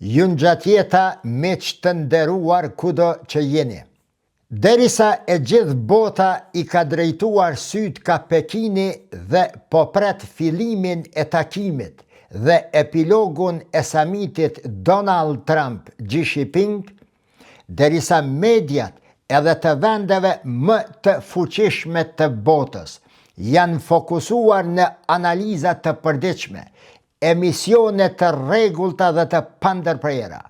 Ju ngjatë jeta miq të nderuar kudo që jeni. Derisa e gjithë bota i ka drejtuar sytë ka Pekini dhe po pret fillimin e takimit dhe epilogun e samitit Donald Trump Xi Jinping, derisa mediat edhe të vendeve më të fuqishme të botës janë fokusuar në analiza të përditshme, emisione të rregullta dhe të pandërprera,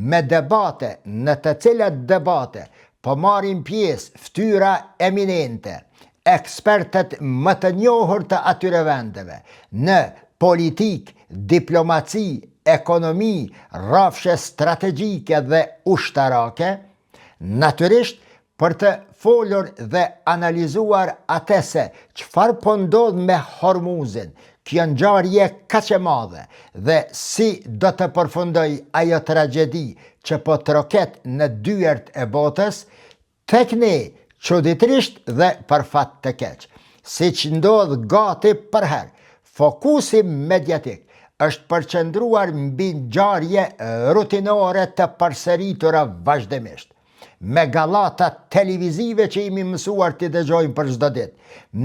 me debate në të cilat debate po marrin pjesë fytyra eminente, ekspertët më të njohur të atyre vendeve, në politikë, diplomaci, ekonomi, rrafshe strategjike dhe ushtarake, natyrisht për të folur dhe analizuar atë se çfarë po ndodh me Hormuzin, kjo ngjarje kaq e madhe dhe si do të përfundojë ajo tragjedi që po troket në dyert e botës, tek ne çuditërisht dhe për fat të keq, siç ndodh gati përherë, fokusi mediatik është përqendruar mbi ngjarje rutinore të përsëritura vazhdimisht, me gallata televizive që jemi mësuar t'i dëgjojmë për çdo ditë,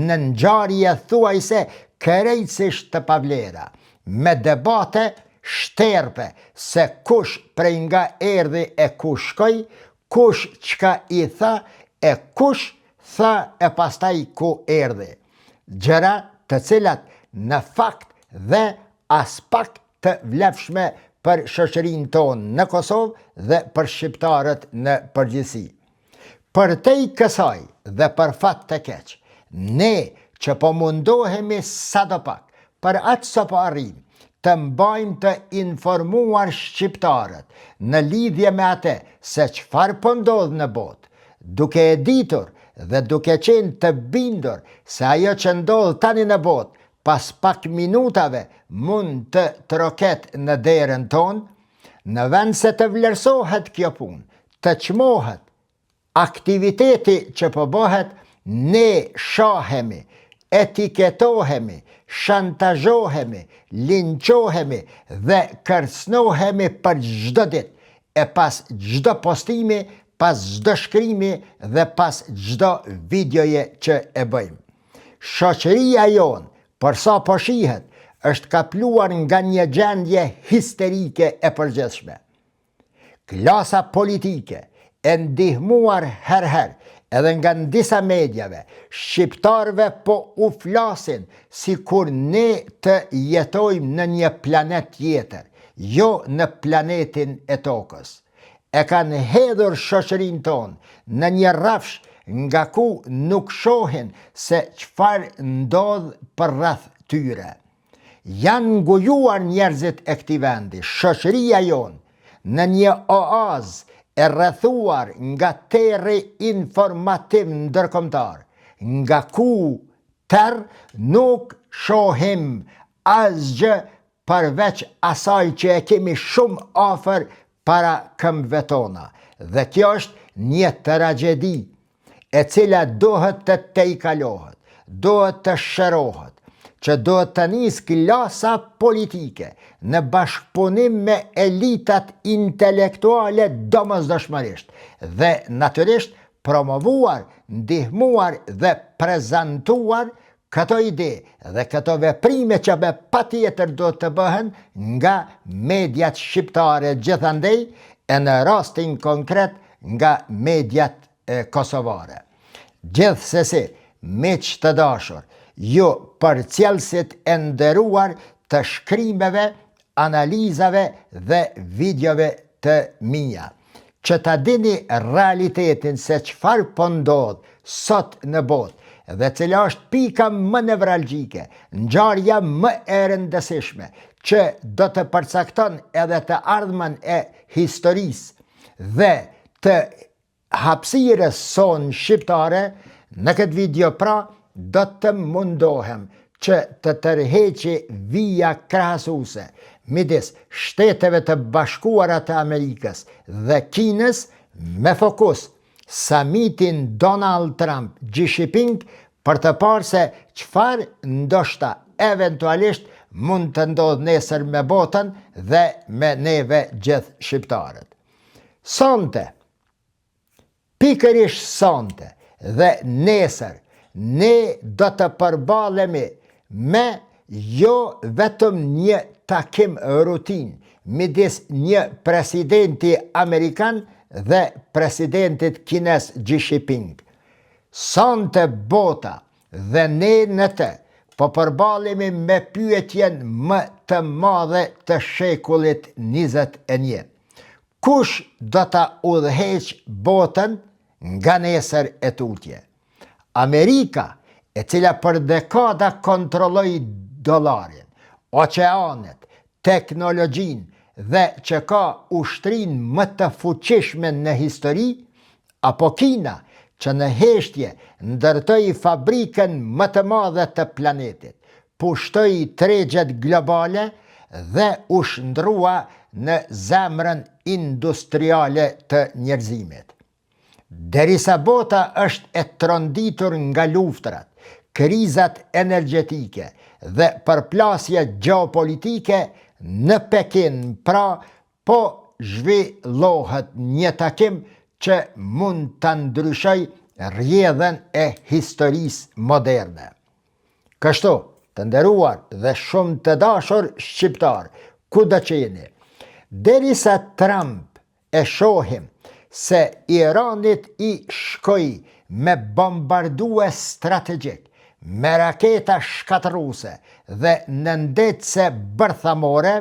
në ngjarje thuajse krejtësisht të pavlera, me debate shterpe se kush prej nga erdhi e ku shkoi, kush çka i tha e kush tha e pastaj ku erdhi. Gjëra të cilat në fakt dhe aspak të vlefshme për shoqërinë tonë në Kosovë dhe për shqiptarët në përgjithësi. Përtej kësaj dhe për fat të keq, ne që po mundohemi sadopak, për aq sa po arrijmë, të mbajmë të informuar shqiptarët në lidhje me atë se çfarë po ndodh në botë, duke e ditur dhe duke qenë të bindur se ajo që ndodh tani në botë pas pak minutave mund të troket në derën tonë, në vend se të vlerësohet kjo punë, të çmohet aktiviteti që po bëhet, ne shahemi, etiketohemi, shantazhohemi, linçohemi dhe kërcënohemi për çdo ditë e pas çdo postimi, pas çdo shkrimi dhe pas çdo videoje që e bëjmë. Shoqëria jonë, për sa po shihet, është kapluar nga një gjendje histerike e përgjithshme. Klasa politike, e ndihmuar herë-herë edhe nga disa mediave, shqiptarëve po u flasin sikur ne të jetojmë në një planet tjetër, jo në planetin e Tokës. E kanë hedhur shoqërinë tonë në një rrafsh nga ku nuk shohin se çfarë ndodh përreth tyre. Janë ngujuar njerëzit e këtij vendi, shoqëria jonë, në një oazë e rrethuar nga terri informativ ndërkombëtar, nga ku terr nuk shohim asgjë përveç asaj që e kemi shumë afër para këmbëve tona. Dhe kjo është një tragjedi e cila duhet të tejkalohet, duhet të shërohet, që duhet të nisë klasa politike në bashkëpunim me elitat intelektuale domosdoshmërisht dhe natyrisht promovuar, ndihmuar dhe prezantuar këto ide dhe këto veprime që me patjetër duhet të bëhen nga mediat shqiptare gjithandej e në rastin konkret nga mediat kosovare. Gjithsesi, miq të dashur, ju përcjellësit e nderuar të shkrimeve, analizave dhe videove të mia, që ta dini realitetin se çfarë po ndodh sot në botë dhe cila është pika më nevralgjike, ngjarja më e rëndësishme që do të përcakton edhe të ardhmen e historisë dhe të hapësirës sonë shqiptare, në këtë video pra do të mundohem që të tërheqi vija krahasuese midis Shteteve të Bashkuara të Amerikës dhe Kinës me fokus samitin Donald Trump Xi Jinping për të parë se çfarë ndoshta eventualisht mund të ndodhë nesër me botën dhe me neve gjithë shqiptarët. Sonte, pikërisht sonte dhe nesër, ne do të përballemi me jo vetëm një takim rutinë midis një presidenti amerikan dhe presidentit kinez Xi Jinping. Sonte bota dhe ne në të po përballemi me pyetjen më të madhe të shekullit 21. Kush do ta udhëheqë botën nga nesër e tutje? Amerika, e cila për dekada kontrolloi dollarin, oqeanet, teknologjinë dhe që ka ushtrinë më të fuqishme në histori, apo Kina, që në heshtje ndërtoi fabrikën më të madhe të planetit, pushtoi tregjet globale dhe u shndërrua në zemrën industriale të njerëzimit. Derisa bota është e tronditur nga luftërat, krizat energjetike dhe përplasjet gjeopolitike, në Pekin pra po zhvillohet një takim që mund ta ndryshojë rrjedhën e historisë moderne. Kështu, të nderuar dhe shumë të dashur shqiptarë, kudo që jeni, derisa Trump E shohim se Iranit i shkoi me bombardues strategjik, me raketa shkatërruese dhe nëndetëse bërthamore,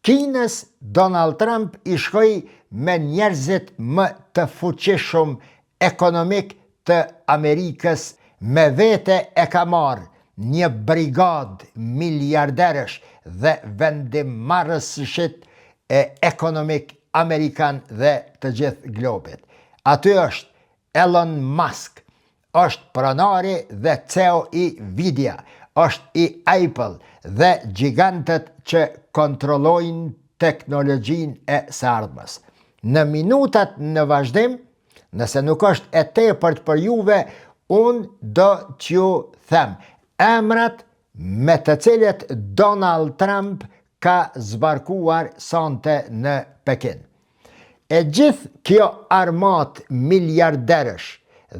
Kinës Donald Trump i shkoi me njerëzit më të fuqishëm ekonomik të Amerikës me vete e ka marrë një brigadë miliarderësh dhe vendimmarrësishit e ekonomik amerikan dhe të gjithë globit. Aty është Elon Musk, është pronari dhe CEO i Nvidia, është i Apple dhe gjigantët që kontrollojnë teknologjinë e së ardhmes. Në minutat në vazhdim, Nëse nuk është e tepërt për juve, unë do t'ju them emrat me të cilët Donald Trump ka zbarkuar sonte në Pekin. E gjithë kjo armatë miliarderësh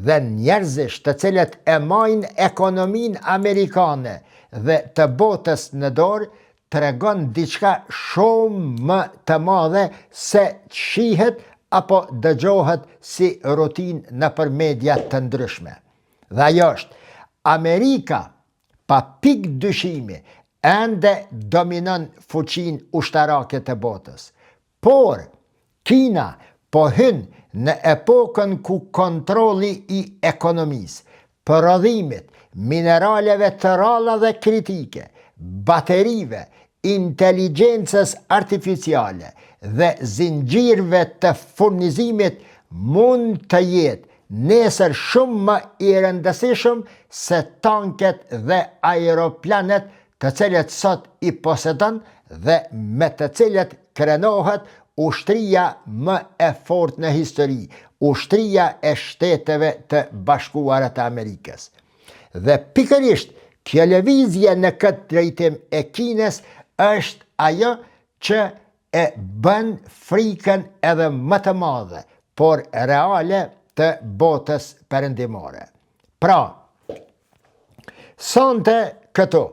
dhe njerëzish të cilët e majnë ekonominë amerikane dhe të botës në dorë, tregon diçka shumë më të madhe se ç'shihet apo dëgjohet si rutinë nëpër media të ndryshme. Dhe ajo është, Amerika, pa pikë dyshimi, ende dominon fuqinë ushtarake të botës. Por, Kina po hyn në epokën ku kontrolli i ekonomisë, prodhimit, mineraleve të rralla dhe kritike, baterive, inteligjencës artificiale dhe zinxhirëve të furnizimit mund të jetë nesër shumë më i rëndësishëm se tanket dhe aeroplanët të cilët sot i posedon dhe me të cilët krenohet ushtria më e fortë në histori, ushtria e Shteteve të Bashkuara të Amerikës. Dhe pikërisht kjo lëvizje në këtë drejtim e Kinës është ajo që e bën frikën edhe më të madhe, por reale të botës perëndimore. Pra, sonte këtu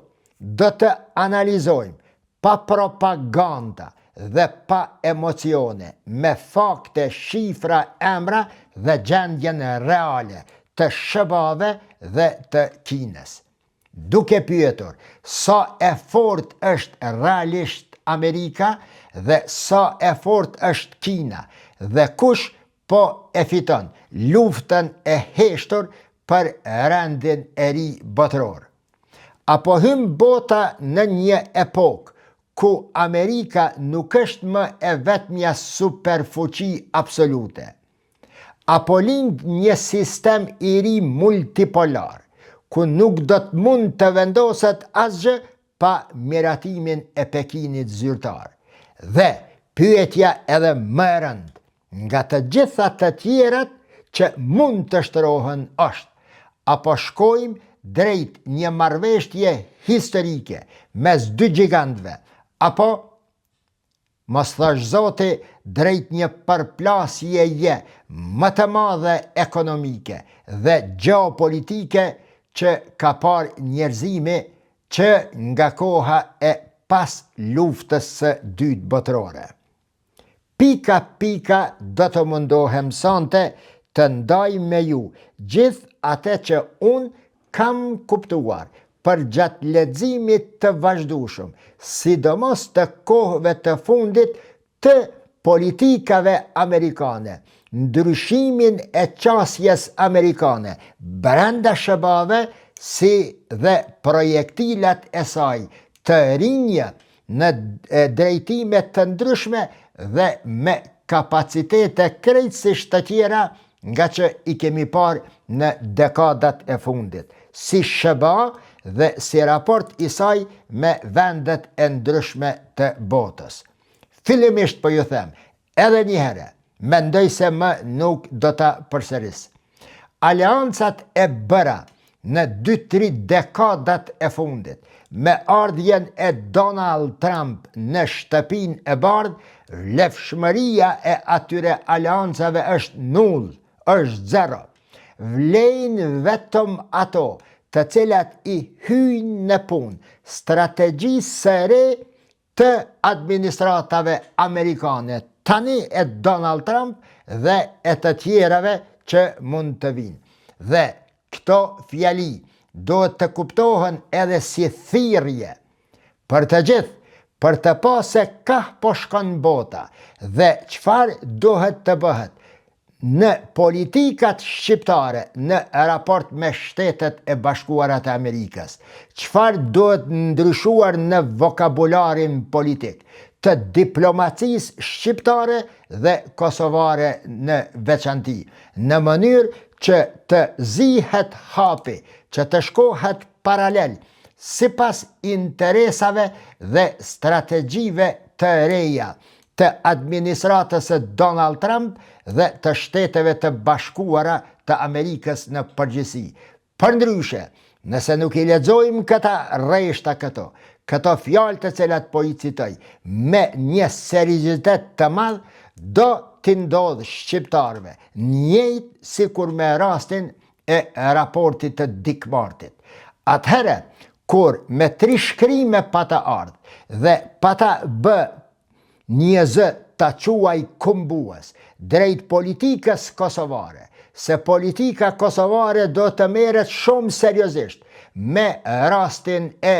do të analizojmë pa propaganda dhe pa emocione, me fakte, shifra, emra dhe gjendjen reale të SHBA-ve dhe të Kinës. Duke pyetur sa e fortë është realisht Amerika dhe sa e fortë është Kina dhe kush po e fiton luftën e heshtur për rendin e ri botëror. A po hyn bota në një epokë ku Amerika nuk është më e vetmja superfuqi absolute? A po lind një sistem i ri multipolar, ku nuk do të mund të vendoset asgjë pa miratimin e Pekinit zyrtar? Dhe pyetja edhe më e rëndë, Nga të gjitha të tjerat që mund të shtrohen është, a po shkojmë drejt një marrëveshje historike mes dy gjigantëve, apo mos thosh zoti drejt një përplasjeje më të madhe ekonomike dhe gjeopolitike që ka parë njerëzimi që nga koha e pas luftës së dytë botërore. Pika pika do të mundohem sonte të ndaj me ju gjithë atë që unë kam kuptuar përgjatë leximit të vazhdueshëm, sidomos të kohëve të fundit të politikave amerikane, ndryshimin e qasjes amerikane brenda SHBA-ve si dhe projektilat e saj të rinj në drejtime të ndryshme dhe me kapacitete krejtësisht të tjera nga që i kemi parë në dekadat e fundit, si SHBA dhe si raport i saj me vendet e ndryshme të botës. Fillimisht po ju them, edhe një herë, mendoj se më nuk do ta përsëris. Aleancat e bëra në 2-3 dekadat e fundit, me ardhjen e Donald Trump në shtëpinë e bardhë, vlefshmëria e atyre aleancave është null, është zero. Vlejnë vetëm ato të cilat i hyjnë në punë strategjisë së re të administratave amerikane, tani e Donald Trump dhe e të tjerave që mund të vijnë. Dhe këto fjali duhet të kuptohen edhe si thirrje për të gjithë, për të pa se kah po shkon bota dhe çfarë duhet të bëhet në politikat shqiptare në raport me Shtetet e Bashkuara të Amerikës, çfarë duhet ndryshuar në vokabularin politik të diplomacisë shqiptare dhe kosovare në veçanti, në mënyrë që të zihet hapi, që të shkohet paralel sipas interesave dhe strategjive të reja të administratës së Donald Trump dhe të Shteteve të Bashkuara të Amerikës në përgjithësi. Përndryshe, nëse nuk i lexojmë këta rreshta këto, këto fjalë të cilat po i citoj, me një seriozitet të madh, do t'i ndodhë shqiptarëve, njëjtë sikur me rastin e raportit të Dick Martit. Atëherë, kur me tri shkrime pata ardhë dhe pata bë një zë ta quaj kumbues drejt politikës kosovare, se politika kosovare do të merret shumë seriozisht me rastin e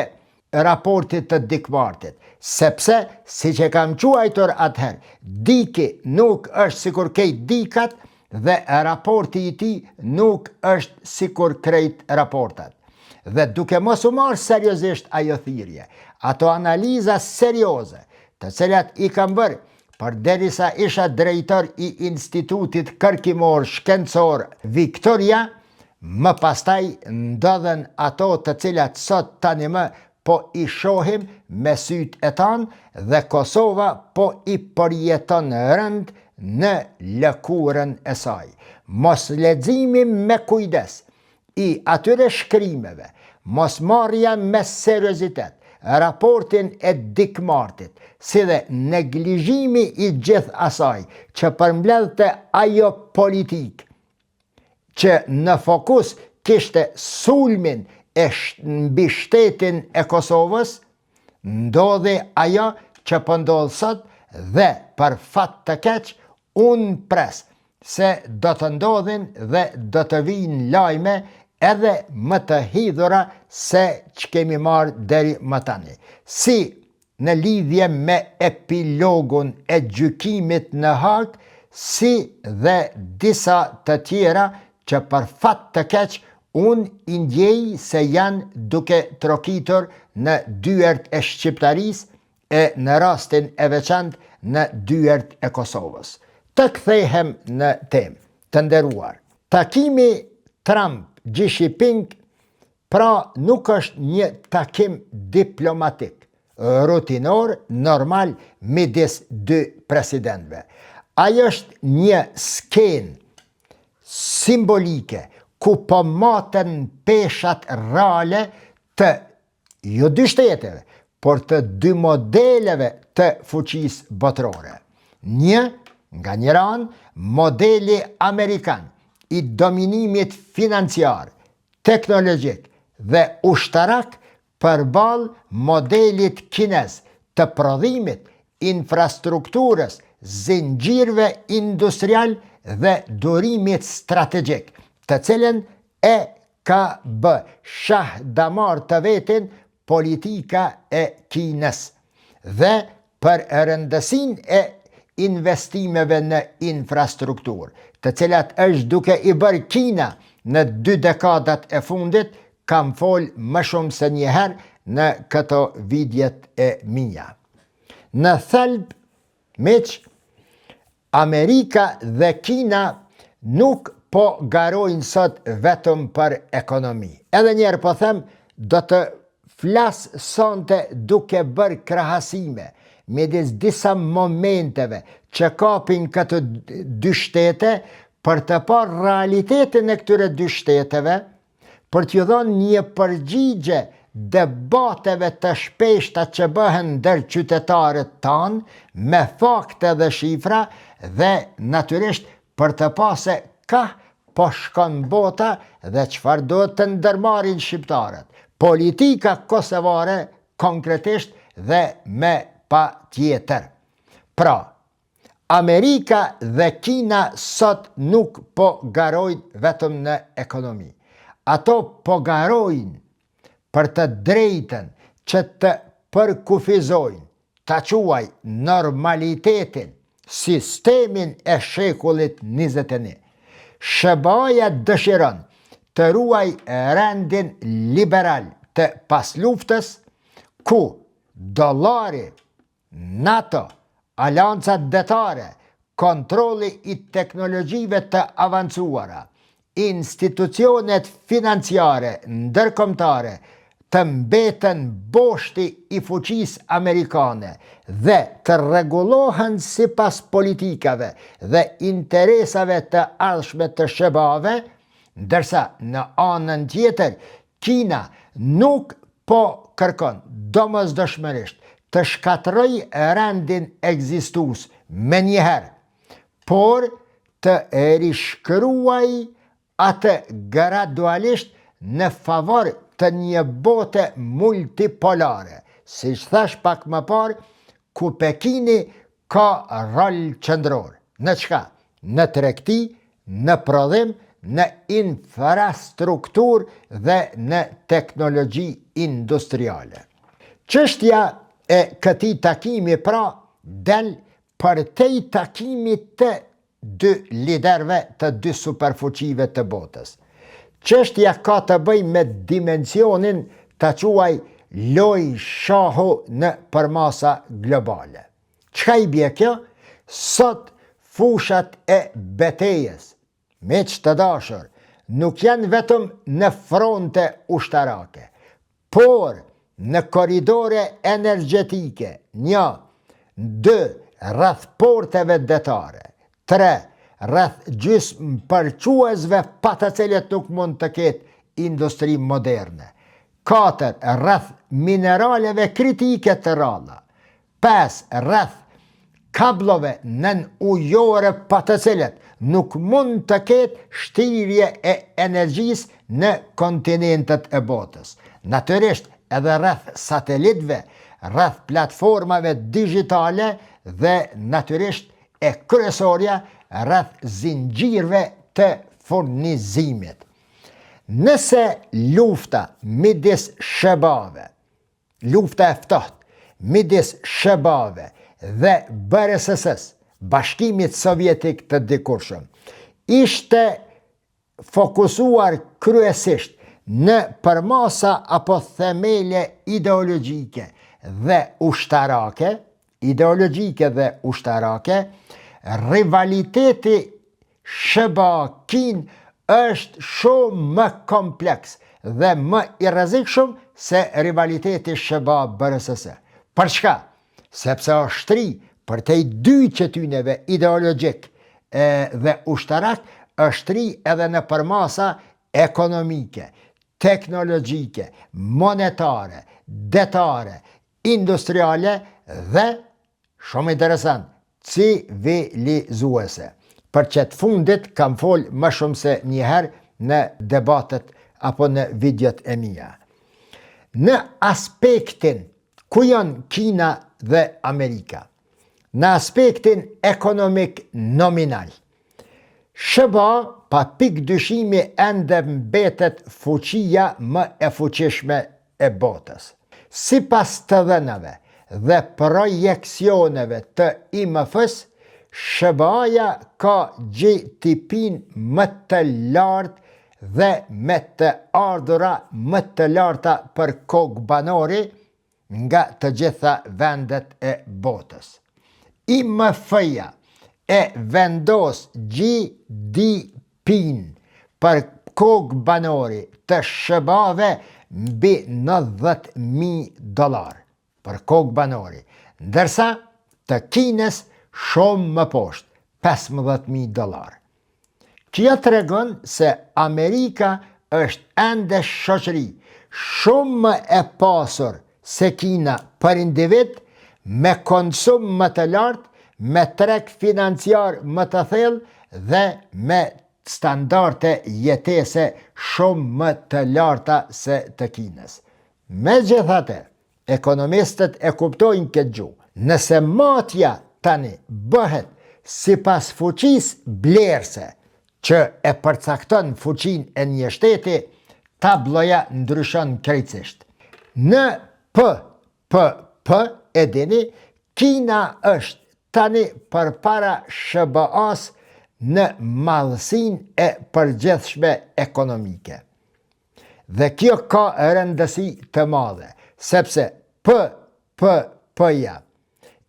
raportit të Dick Martit, sepse, siç e kam quajtur atëherë, Diki nuk është sikur krejt Dikat dhe raporti i tij nuk është sikur krejt raportat. Dhe duke mos u marrë seriozisht ajo thirrje, ato analiza serioze, të cilat i kam bërë përderisa isha drejtor i Institutit Kërkimor Shkencor Victoria, më pastaj ndodhën ato të cilat sot tani më po i shohim me sytë e tanë dhe Kosova po i përjeton rëndë në lëkurën e saj. Mosleximi me kujdes i atyre shkrimeve, mosmarrja me seriozitet raportin e Dick Martit, si dhe neglizhimi i gjithë asaj që përmbledhte ajo politikë, që në fokus kishte sulmin e mbi shtetin e Kosovës, ndodhi ajo që po ndodh sot dhe për fat të keq unë pres se do të ndodhin dhe do të vijnë lajme edhe më të hidhura se ç'kemi marrë deri më tani. Si në lidhje me epilogun e gjykimit në Hagë, si dhe disa të tjera që për fat të keq unë i ndjej se janë duke trokitur në dyert e shqiptarisë e në rastin e veçantë në dyert e Kosovës. Të kthehem në temë, të nderuar. Takimi Trump-Xi Jinping Pra nuk është një takim diplomatik, rutinor, normal midis dy presidentëve. Ai është një skenë simbolike. ku po maten peshat reale të jo dy shteteve, por të dy modeleve të fuqisë botërore. Një, nga njëra anë, modeli amerikan i dominimit financiar, teknologjik dhe ushtarak përballë modelit kinez të prodhimit, infrastrukturës, zinxhirëve industrialë dhe durimit strategjik, të cilën e ka bë shah damar të vetin politika e Kinës dhe për rëndësinë e investimeve në infrastrukturë, të cilat është duke i bërë Kina në dy dekadat e fundit, kam folë më shumë se një herë në këto videot e mia. Në thelb, miq, Amerika dhe Kina nuk po garojnë sot vetëm për ekonomi. Edhe një herë po them, do të flas sonte duke bërë krahasime midis disa momenteve që kapin këto dy shtete për të parë realitetin e këtyre dy shteteve, për t'ju dhënë një përgjigje debateve të shpeshta që bëhen ndër qytetarët tanë me fakte dhe shifra dhe natyrisht për të pa se kah po shkon bota dhe çfarë duhet të ndërmarrin shqiptarët, politika kosovare konkretisht dhe me patjetër. Pra, Amerika dhe Kina sot nuk po garojnë vetëm në ekonomi. Ato po garojnë për të drejtën që të përkufizojnë, ta quaj normalitetin, sistemin e shekullit 21. SHBA-ja dëshiron të ruajë rendin liberal të pasluftës, ku dollari NATO, aleancat detare, kontrolli i teknologjive të avancuara, institucionet financiare ndërkombëtare të mbeten boshti i fuqisë amerikane dhe të rregullohen sipas politikave dhe interesave të ardhshme të SHBA-ve, ndërsa në anën tjetër Kina nuk po kërkon domosdoshmërisht të shkatërrojë rendin ekzistues menjëherë, por të rishkruajë atë gradualisht në favor të një bote multipolare, siç thashë pak më parë, ku Pekini ka rol qendror. Në çka? Në tregti, në prodhim, në infrastrukturë dhe në teknologji industriale. Çështja e këtij takimi pra del përtej takimit të dy liderëve të dy superfuqive të botës. Çështja ka të bëjë me dimensionin ta quaj lojë shahu në përmasa globale. Çka i bie kjo? Sot fushat e betejës, miq të dashur, nuk janë vetëm në fronte ushtarake, por në korridore energjetike, një, dy, rreth porteve detare, tre, rreth gjysmëpërçuesve pa të cilët nuk mund të ketë industri moderne, katër, rreth mineraleve kritike të rralla, 5 rreth kabllove nënujore pa të cilët nuk mund të ketë shtrirje e energjisë në kontinentet e botës. Natyrisht edhe rreth satelitëve, rreth platformave digjitale dhe natyrisht e kryesorja rreth zinxhirëve të furnizimit. Nëse lufta midis SHBA-ve Lufta e ftohtë midis SHBA-ve dhe BRSS-së, Bashkimit Sovjetik të dikurshëm, ishte fokusuar kryesisht në përmasa apo themele ideologjike dhe ushtarake, ideologjike dhe ushtarake, rivaliteti SHBA-Kinë është shumë më kompleks dhe më i rrezikshëm se rivaliteti SHBA-BRSS. Për çka? Sepse është shtri përtej dy qetyneve ideologjik e, dhe ushtarak, është shtri edhe në përmasa ekonomike, teknologjike, monetare, detare, industriale dhe, shumë interesant, civilizuese. Për qëtë fundit kam fol më shumë se njëherë në debatet apo në videot e mia. Në aspektin ku janë Kina dhe Amerika, në aspektin ekonomik nominal, SHBA pa pikë dyshimi ende mbetet fuqia më e fuqishme e botës. Sipas të dhënave dhe projeksioneve të IMF-së, SHBA-ja ka GDP-në më të lartë dhe me të ardhura më të larta për kokë banori nga të gjitha vendet e botës. IMF-ja e vendos GDP-në për kokë banori të SHBA-ve mbi 90.000 dollar për kokë banori, ndërsa të Kinës shumë më poshtë, 15.000 dollar. Kjo tregon se Amerika është ende shoqëri shumë më e pasur se Kina për individ, me konsum më të lartë, me treg financiar më të thellë dhe me standarde jetese shumë më të larta se të Kinës. Megjithatë, ekonomistët e kuptojnë këtë gjuhë. Nëse matja tani bëhet sipas fuqisë blerëse që e përcakton fuqinë e një shteti, tabloja ndryshon krejtësisht. Në PPP e dini, Kina është tani përpara SHBA-s në madhësinë e përgjithshme ekonomike. Dhe kjo ka rëndësi të madhe, sepse PPP-ja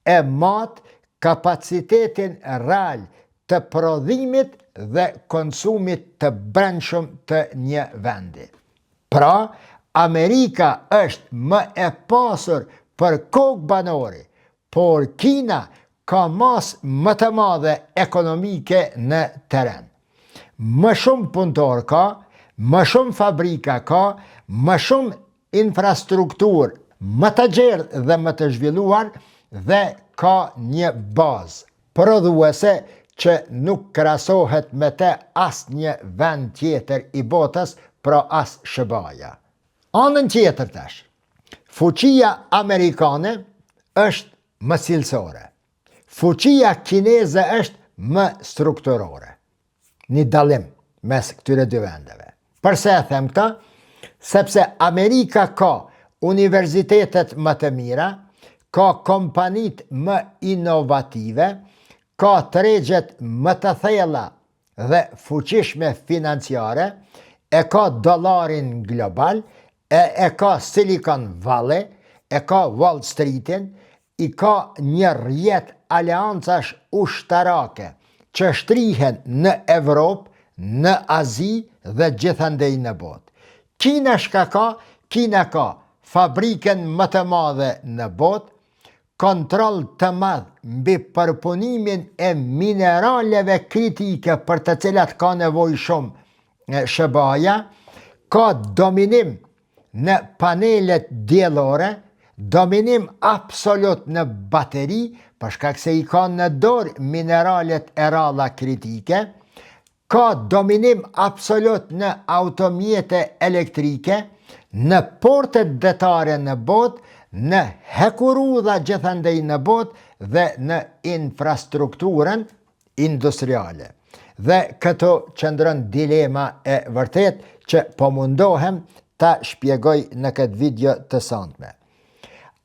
e mat kapacitetin real të prodhimit dhe konsumit të brendshëm të një vendi. Pra, Amerika është më e pasur për kokë banori, por Kina ka masë më të madhe ekonomike në teren. Më shumë punëtor ka, më shumë fabrika ka, më shumë infrastrukturë më të gjerë dhe më të zhvilluar dhe ka një bazë prodhuese që nuk krahasohet me te asnjë vend tjetër i botës, pra as SHBA-ja. Anën tjetër tash, fuqia amerikane është më cilësore. Fuqia kineze është më strukturore. Një dallim mes këtyre dy vendeve. Përse e them këtë? Sepse Amerika ka universitetet më të mira, ka kompanitë më inovative, ka tregjet më të thella dhe fuqishme financiare, e ka dollarin global, e, e ka Silicon Valley, e ka Wall Streetin, i ka një rrjet aleancash ushtarake që shtrihen në Evropë, në Azi dhe gjithandej në botë. Kina çka ka? Kina ka fabrikën më të madhe në botë, kontroll të madh mbi përpunimin e mineraleve kritike për të cilat ka nevojë shumë SHBA-ja, ka dominim në panelet diellore, dominim absolut në bateri, për shkak se i ka në dorë mineralet e rralla kritike, ka dominim absolut në automjete elektrike, në portet detare në botë, në hekurudha gjithandej në botë dhe në infrastrukturën industriale. Dhe këtu qëndron dilema e vërtetë që po mundohem ta shpjegoj në këtë video të sontme.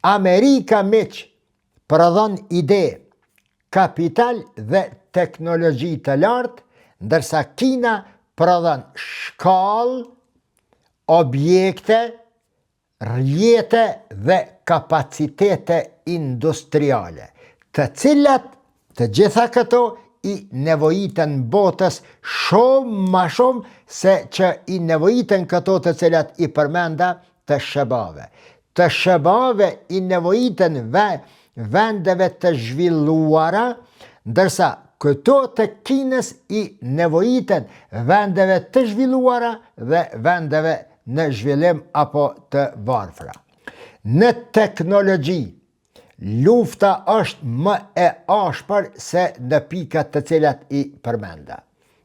Amerika miq prodhon ide, kapital dhe teknologji të lartë, ndërsa Kina prodhon shkallë, objekte, rrjete dhe kapacitete industriale, të cilat të gjitha këto i nevojiten botës shumë ma shumë se që i nevojiten këto të cilat i përmenda të SHBA-ve. Të SHBA-ve i nevojiten ve vendeve të zhvilluara, ndërsa këto të Kinës i nevojiten vendeve të zhvilluara dhe vendeve në zhvillim apo të varfra. Në teknologji, lufta është më e ashpër se në pikat të cilat i përmenda.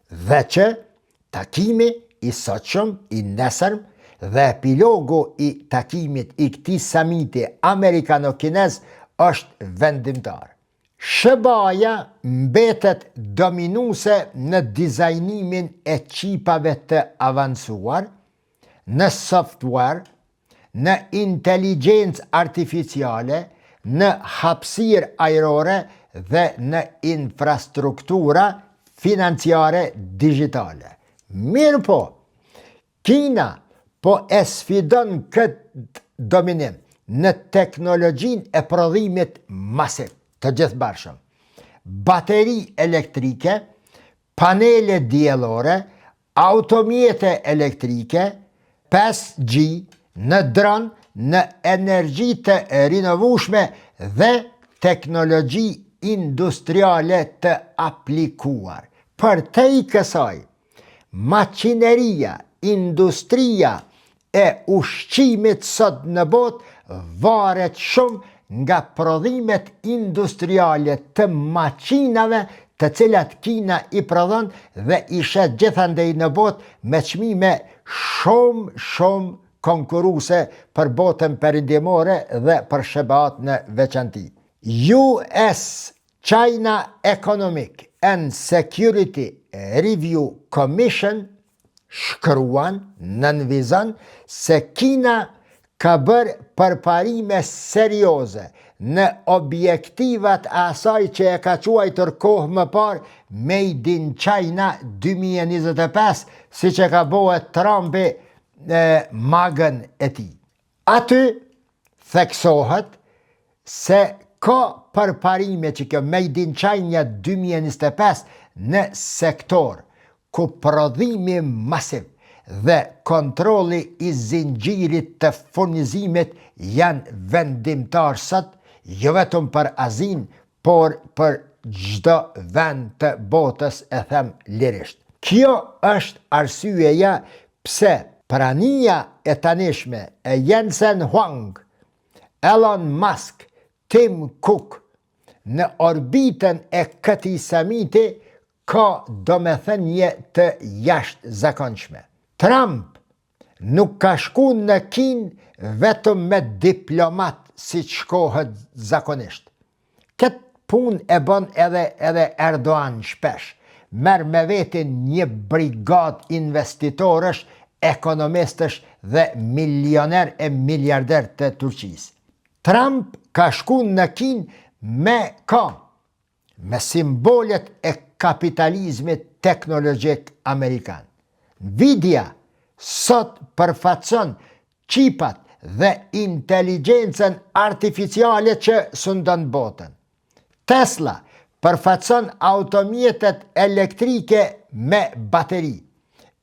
Dhe që Takimi i sotshëm, i nesërm dhe epilogu i takimit i këtij samiti amerikano-kinez është vendimtar. SHBA-ja mbetet dominuese në dizajnimin e çipave të avancuar, në software, në inteligjencë artificiale, në hapësirë ajrore dhe në infrastruktura financiare digjitale. Mirëpo, Kina po e sfidon këtë dominim në teknologjinë e prodhimit masiv, të gjithmbarshëm. Bateri elektrike, panele diellore, Automjete elektrike, 5G, në dron, në energji të rinovueshme dhe teknologji industriale të aplikuar. Përtej kësaj, maqineria, industria e ushqimit sot në botë varet shumë nga prodhimet industriale të maqinave të cilat Kina i prodhon dhe i shet gjithandej në botë me çmime shumë shumë konkurruese për botën perëndimore dhe për SHBA-të në veçanti. US China Economic and Security Review Commission shkruan, nënvizon se Kina ka bërë përparime serioze në objektivat e asaj që e ka quajtur kohë më parë Made in China 2025, siç e ka bo Trumpi MAGA-n e tij. Aty theksohet se ka përparime që kjo Made in China 2025 në sektor ku prodhimi masiv dhe kontrolli i zinxhirit të furnizimit janë vendimtar sot, jo vetëm për Azinë, por për çdo vend të botës e them lirisht. Kjo është arsyeja pse prania e tanishme e Jensen Huang, Elon Musk, Tim Cook në orbitën e këtij samiti ka domethënie të jashtëzakonshme. Trump nuk ka shku në Kinë vetëm me diplomat siç shkohet zakonisht. Këtë punë e bën edhe edhe Erdogan shpesh. Merr me vete një brigadë investitorësh, ekonomistësh dhe milioner e miliarder të Turqisë. Trump ka shku në Kinë me ka me simbolet e kapitalizmit teknologjik amerikan. Nvidia sot përfaqëson çipat dhe inteligjencën artificiale që sundon botën. Tesla përfaqëson automjetet elektrike me bateri.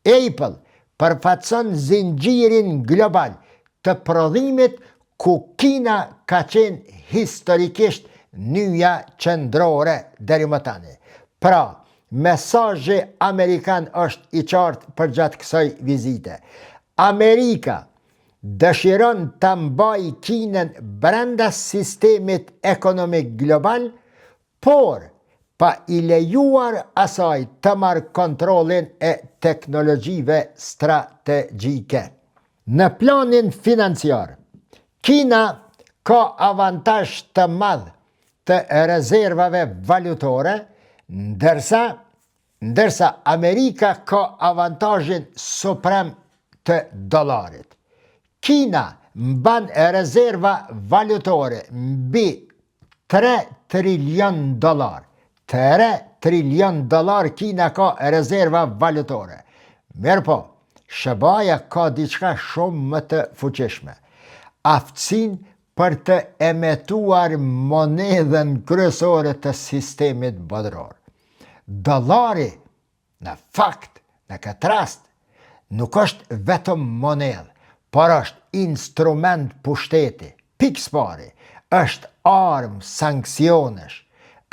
Apple përfaqëson zinxhirin global të prodhimit ku Kina ka qenë historikisht nyja qendrore deri më tani. Pra, mesazhi amerikan është i qartë përgjatë kësaj vizite. Amerika dëshiron ta mbajë Kinën brenda sistemit ekonomik global, por pa i lejuar asaj të marrë kontrollin e teknologjive strategjike. Në planin financiar, Kina ka avantazh të madh të rezervave valutore, ndërsa ndërsa Amerika ka avantazhin suprem të dollarit. Kina mban rezerva valutore mbi 3 trilion dollar. 3 trilion dollar Kina ka rezerva valutore. Mirëpo, SHBA-ja ka diçka shumë më të fuqishme. Aftësinë për të emetuar monedhën kryesore të sistemit botëror. Dollari, në fakt, në këtë rast, nuk është vetëm monedhë, por është instrument pushteti. Pikësëpari, është armë sanksionesh,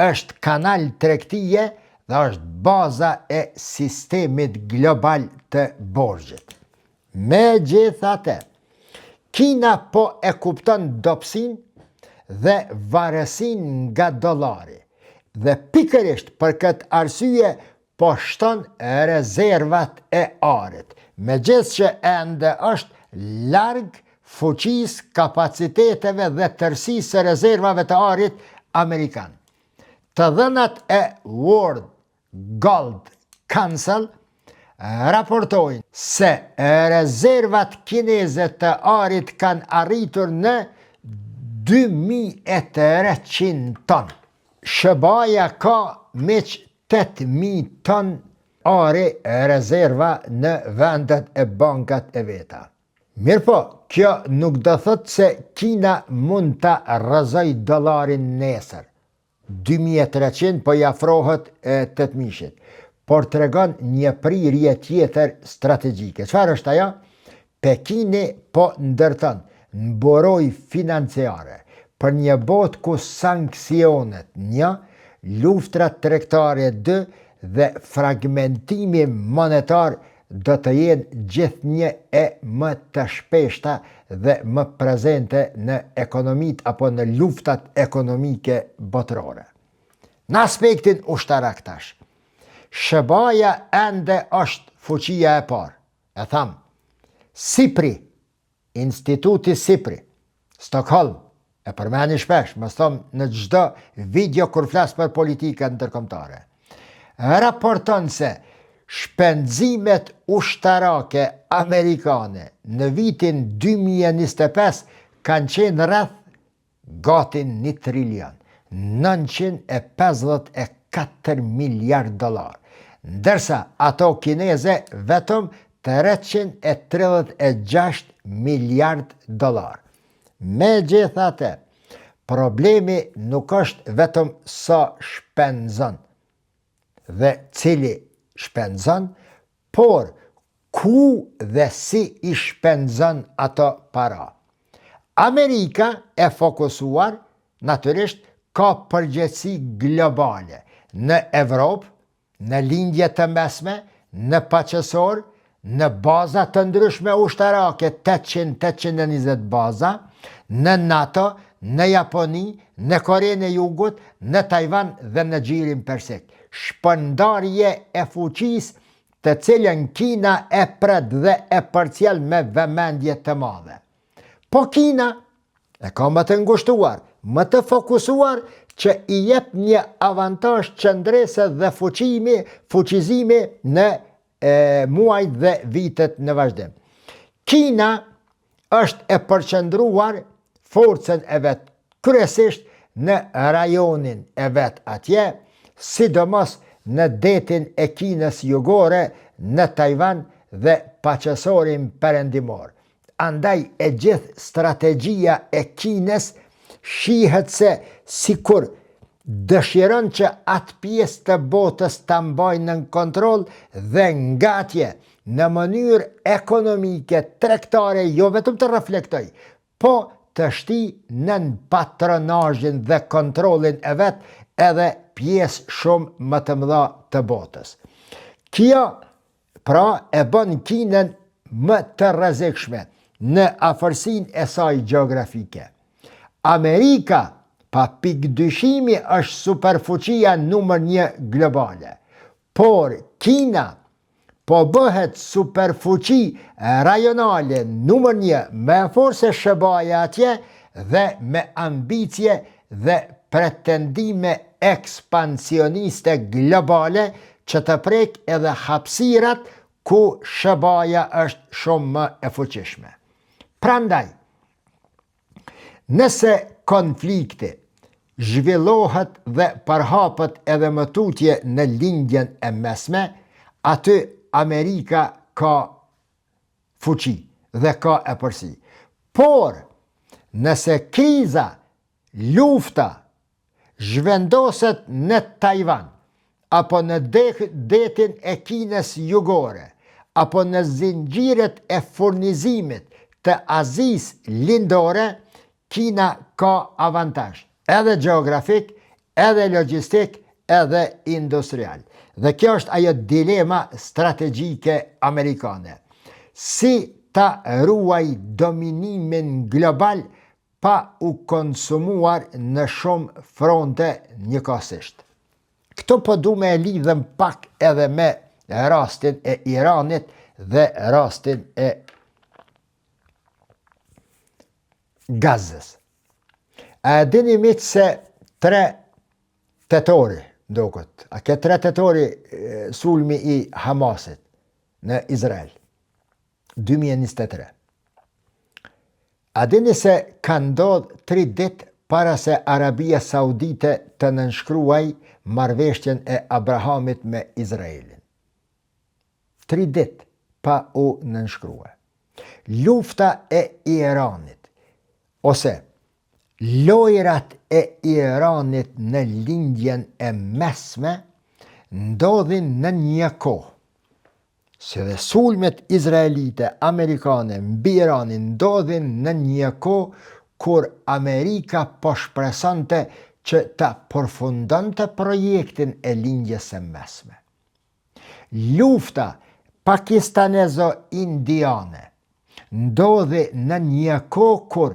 është kanal tregtie dhe është baza e sistemit global të borxhit. Megjithatë, Kina po e kupton dobësinë dhe varësinë nga dollari dhe pikërisht për këtë arsye po shton rezervat e arit, megjithëqë ende është larg fuqisë, kapaciteteve dhe tërësisë së rezervave të arit amerikan. Të dhënat e World Gold Council raportojnë se rezervat kineze të arit kanë arritur në 2300 ton. SHBA-ja ka miq 8000 ton ari rezerva në vendet e bankat e veta. Mirëpo, kjo nuk do thotë se Kina mund ta rrëzojë dollarin nesër. 2300 po i afrohet tetëmijëshit, por tregon një prirje tjetër strategjike. Çfarë është ajo? Pekini po ndërton mburojë financiare për një botë ku sanksionet një, luftrat tregtare dy dhe fragmentimi monetar do të jenë gjithnjë e më të shpeshta dhe më prezente në ekonomitë apo në luftat ekonomike botërore. Në aspektin ushtarak tash, SHBA-ja ende është fuqia e parë. E thamë, SIPRI Instituti SIPRI, Stockholm, e përmendi shpesh, mos thom në çdo video kur flas për politikat ndërkombëtare. Raporton se shpenzimet ushtarake amerikane në vitin 2025 kanë qenë rreth gati një trilion, 954 miliard dollar, ndërsa ato kineze vetëm 336 miliard dollar. Megjithatë, problemi nuk është vetëm sa shpenzon dhe cili shpenzon, por ku dhe si i shpenzon ato para. Amerika e fokusuar, natyrisht, ka përgjegjësi globale në Evropë, në Lindje të Mesme, në Paqësor, në baza të ndryshme ushtarake, 800, 820 baza, në NATO, në Japoni, në Korenë e Jugut, në Tajvan dhe në Gjirin Persik. Shpërndarje e fuqisë të cilën Kina e pret dhe e përcjell me vëmendje të madhe. Po Kina e ka më të ngushtuar, më të fokusuar që i jep një avantazh qëndrese dhe fuqimi, fuqizimi në e, muajt dhe vitet në vazhdim. Kina është e përqendruar forcën e vet kryesisht në rajonin e vet atje, sidomos në detin e Kinës jugore, në Tajvan dhe Paqësorin perëndimor. Andaj e gjithë strategjia e Kinës shihet se sikur dëshiron që atë pjesë të botës ta mbajë nën kontroll dhe nga atje në mënyrë ekonomike, tregtare jo vetëm të reflektojë, po të shtijë nën patronazhin dhe kontrollin e vet edhe pjesë shumë më të mëdha të botës. Kjo pra e bën Kinën më të rrezikshme në afërsinë e saj gjeografike. Amerika, pa pikë dyshimi është superfuqia numër një globale. Por Kina po bëhet superfuqi rajonale numër një më e fortë se SHBA-ja atje dhe me ambicie dhe pretendime ekspansioniste globale që të prekë edhe hapësirat ku SHBA-ja është shumë më e fuqishme. Prandaj, Nëse konflikti zhvillohet dhe përhapet edhe më tutje në Lindjen e Mesme, aty Amerika ka fuqi dhe ka epërsi. Por, nëse kriza, lufta, zhvendoset në Tajvan, apo në detin e Kinës Jugore, apo në zinxhirët e furnizimit të Azisë Lindore, Kina ka avantazh, edhe gjeografik, edhe logjistik, edhe industrial. Dhe kjo është ajo dilema strategjike amerikane. Si ta ruaj dominimin global pa u konsumuar në shumë fronte njëkohësisht. Këtu po du me e lidhëm pak edhe me rastin e Iranit dhe rastin e Gazës. A e dini miq se 3 tetori, m'duket, a ke 3 tetori sulmi i Hamasit në Izrael, 2023. A dini se ka ndodhë 3 ditë para se Arabia Saudite të nënshkruaj marrëveshjen e Abrahamit me Izraelin? 3 ditë pa u nënshkrue. Lufta e Iranit, ose lojrat e Iranit në Lindjen e Mesme, ndodhin në një kohë, si dhe sulmet izraelite amerikane mbi Iranin ndodhin në një kohë kur Amerika po shpresonte që ta përfundonte projektin e Lindjes së Mesme. Lufta pakistanezo-indiane ndodhi në një kohë kur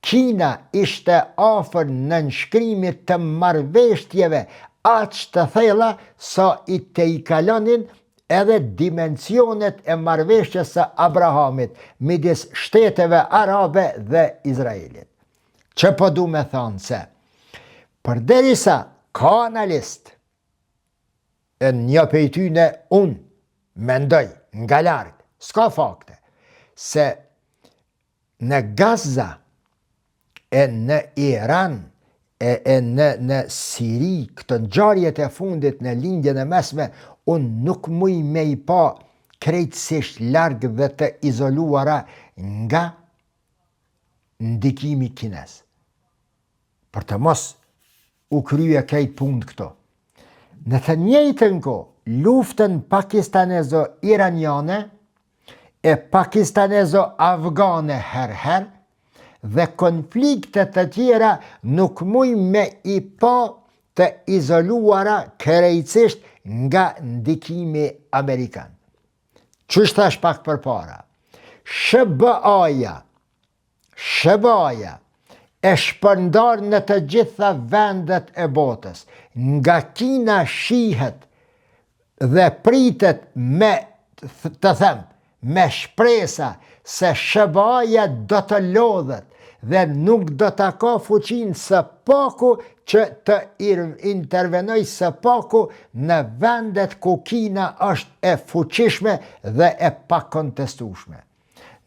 Kina ishte afër nënshkrimit të marrëveshtjeve aq të thella sa i tejkalonin edhe dimensionet e marrëveshjes së Abrahamit midis shteteve arabe dhe Izraelit. Që po du me thanë se, përderisa ka analistë E një pej tyne unë mendoj nga larg, s'ka fakte, se në Gaza e në Iran e, e në, në Siri, këto ngjarjet e fundit në lindjen e mesme, unë nuk muj me i pa krejtësisht larg dhe të izoluara nga ndikimi kinez. Për të mos u krye krejt punët këto. Në të njëjtën kohë, luftën pakistanezo-iraniane e pakistanezo-afgane herë-herë dhe konflikte të tjera nuk muj me i pa të izoluara krejtësisht nga ndikimi amerikan. Qysh thash pak përpara, SHBA-ja SHBA-ja, e shpërndarë në të gjitha vendet e botës, nga Kina shihet dhe pritet me të them, me shpresa se SHBA-ja do të lodhet dhe nuk do ta ka fuqinë së paku që të intervenojë së paku në vendet ku Kina është e fuqishme dhe e pakontestueshme.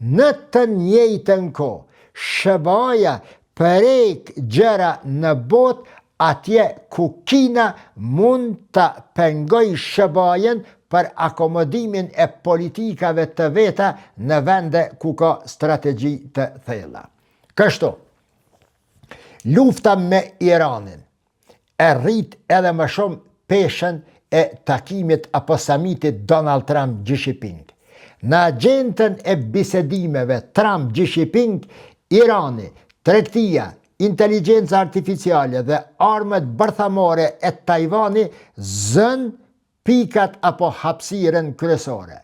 Në të njëjtën kohë, SHBA-ja prek gjëra në botë atje ku Kina mund ta pengojë SHBA-jën për akomodimin e politikave të veta në vende ku ka strategji të thella. Kështu, lufta me Iranin e rrit edhe më shumë peshën e takimit apo samitit Donald Trump Xi Jinping. Në agjendën e bisedimeve Trump Xi Jinping, Irani, tregtia, inteligjenca artificiale dhe armët bërthamore e Tajvani zënë pikat apo hapësirën kryesore.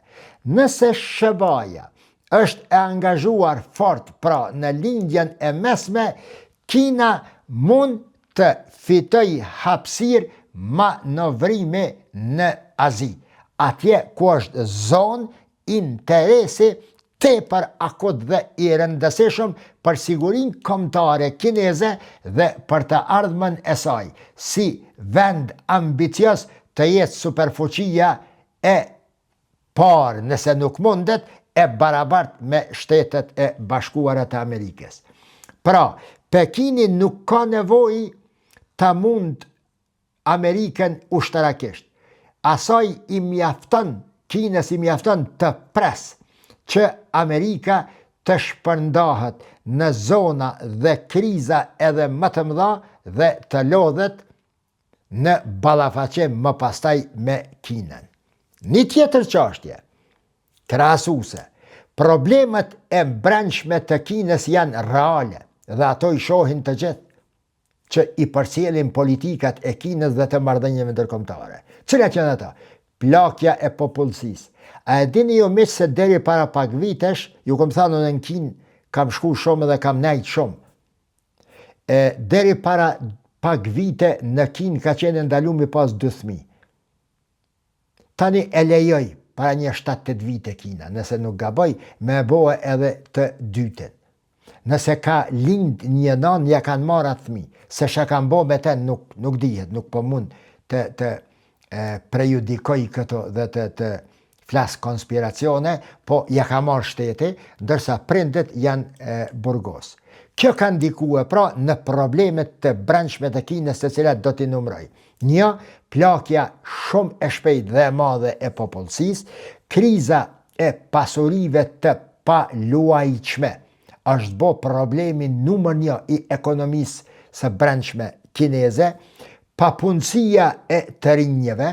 Nëse SHBA-ja është e angazhuar fort pra në Lindjen e Mesme, Kina mund të fitojë hapësirë manovrimi në Azi, atje ku është zonë interesi tepër akut dhe i rëndësishëm për sigurinë kombëtare kineze dhe për të ardhmen e saj, si vend ambicioz të jetë superfuqia e parë, nëse nuk mundet, e barabartë me Shtetet e Bashkuara të Amerikës. Pra, Pekini nuk ka nevojë ta mund Amerikën ushtarakisht. Asaj i mjafton, Kinës i mjafton të presë që Amerika të shpërndahet në zona dhe kriza edhe më të mëdha dhe të lodhet në ballafaqim më pastaj me Kinën. Një tjetër çështje krahasuese, problemet e brendshme të Kinës janë reale dhe ato i shohin të gjithë. që i përcjellin politikat e Kinës dhe të marrëdhënieve ndërkombëtare. Cilat janë ato? Plakja e popullsisë. A e dini ju miq se deri para pak vitesh, ju kom thënë unë në Kinë kam shku shumë dhe kam nejt shumë. E deri para pak vite në Kinë ka qenë e ndalu mi pas dy fëmijë. Tani e lejoi para një 7-8 vite Kina, nëse nuk gaboj, me e bo edhe të dytin. Nëse ka lind një nanë, ja kanë marrë atë fëmijë. Se çka kanë bo me te nuk, nuk dihet, nuk po mund të, të e, prejudikoj këto dhe të, të flas konspiracione, po ja ka marrë shteti, ndërsa prindët janë e, burgos. Kjo ka ndikue pra në problemet të brendshme të Kinës të cilat do t'i numroj. Një, plakja shumë e shpejtë dhe e madhe e popullsisë, kriza e pasurive të paluajtshme është bo problemi numër një i ekonomisë së brendshme kineze, papunësia e të rinjve,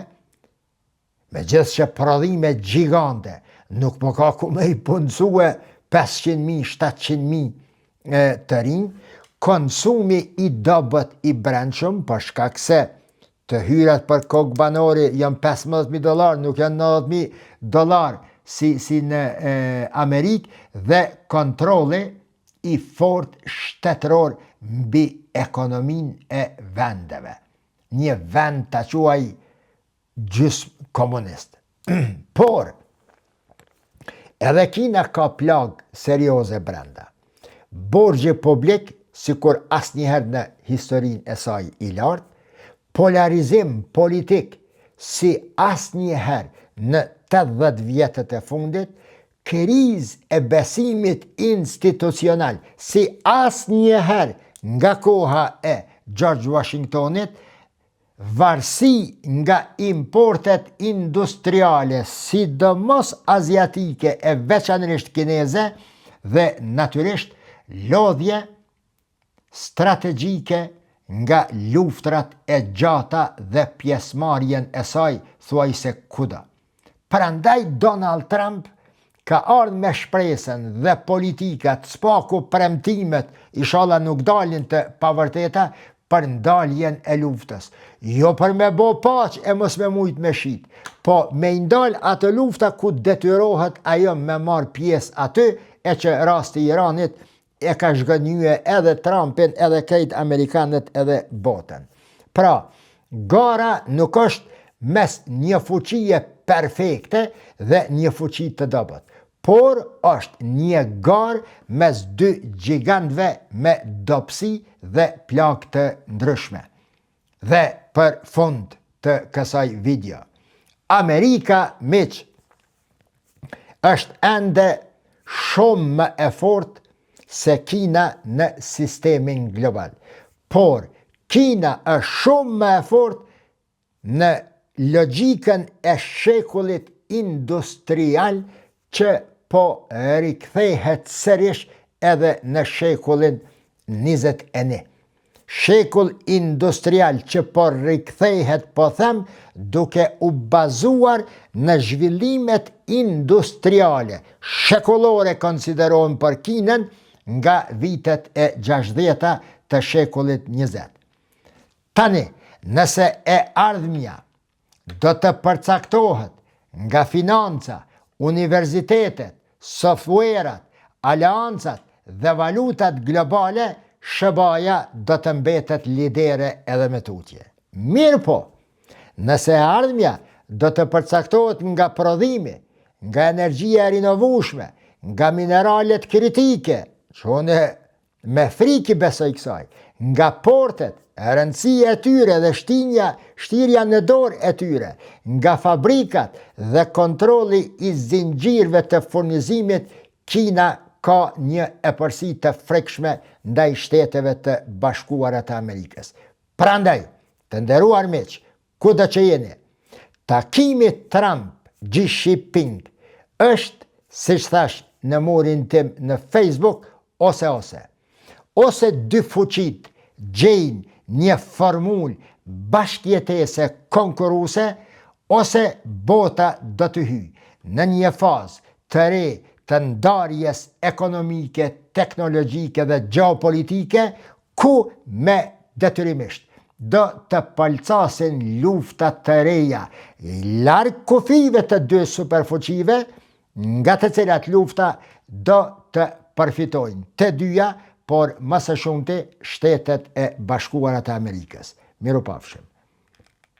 megjithë që prodhime gjigante, nuk po ka ku me i punësue 500.000, 700.000 të rinj, konsumi i dobët i brendshëm, për shkak se Të hyrat për kokë banori janë 15.000 dollar, nuk janë 90.000 dollar si, si në e, Amerikë dhe kontrolli i fort shtetëror mbi ekonominë e vendeve. Një vend ta quaj gjysmë komunist. Por, edhe Kina ka plagë serioze brenda. Borxhi publik, sikur asnjëherë në historinë e saj i lartë, polarizim politik si asnjëherë në 80 vjetët e fundit, krizë e besimit institucional si asnjëherë nga koha e George Washingtonit Varësi nga importet industriale, sidomos aziatike e veçanërisht kineze dhe natyrisht lodhje strategjike nga luftrat e gjata dhe pjesëmarrjen e saj thuajse kudo. Prandaj Donald Trump ka ardhë me shpresën dhe politikat, s'paku premtimet, ishalla nuk dalin të pavërteta, për ndaljen e luftës. Jo për me bo paqe e mos me mujt me shit, po me i ndal ato lufta ku detyrohet ajo me marë pjesë aty, e që rasti i Iranit e ka zhgënjye edhe Trumpin, edhe krejt amerikanët, edhe botën. Pra, gara nuk është mes një fuqie perfekte dhe një fuqi të dobët, por është një garë mes dy gjigantëve me dobësi dhe plagë të ndryshme. Dhe për fund të kësaj video, Amerika, miq, është ende shumë më e fortë se Kina në sistemin global. Por, Kina është shumë më e fortë në logjikën e shekullit industrial që po rikthehet sërish edhe në shekullin 21. Shekull industrial që po rikthehet po them duke u bazuar në zhvillimet industriale shekullore konsiderohen për Kinën nga vitet e 60-ta të shekullit 20. Tani, nëse e ardhmja do të përcaktohet nga financa, universitetet, software-at, aleancat dhe valutat globale, SHBA-ja do të mbetet lidere edhe më tutje. Mirëpo, nëse e ardhmja do të përcaktohet nga prodhimi, nga energjia e rinovueshme, nga mineralet kritike, që unë Me frikë i besoj kësaj, nga portet, rëndësia e tyre dhe shtinja, shtirja në dorë e tyre, nga fabrikat dhe kontrolli i zinxhirëve të furnizimit, Kina ka një epërsi të frikshme ndaj Shteteve të Bashkuara të Amerikës. Prandaj, të nderuar miq, Kudo që jeni, takimi Trump-Xi Jinping është, siç thashë në murin tim në Facebook, ose ose. Ose dy fuqitë gjejnë një formulë bashkëjetese konkurruese, ose bota do të hyjë në një fazë të re të ndarjes ekonomike, teknologjike dhe gjeopolitike, ku me. detyrimisht do të pëlcasin lufta të reja larg kufijve të dy superfuqive, nga të cilat lufta do të përfitojnë të dyja, por më së shumti Shtetet e Bashkuara të Amerikës. Mirupafshim.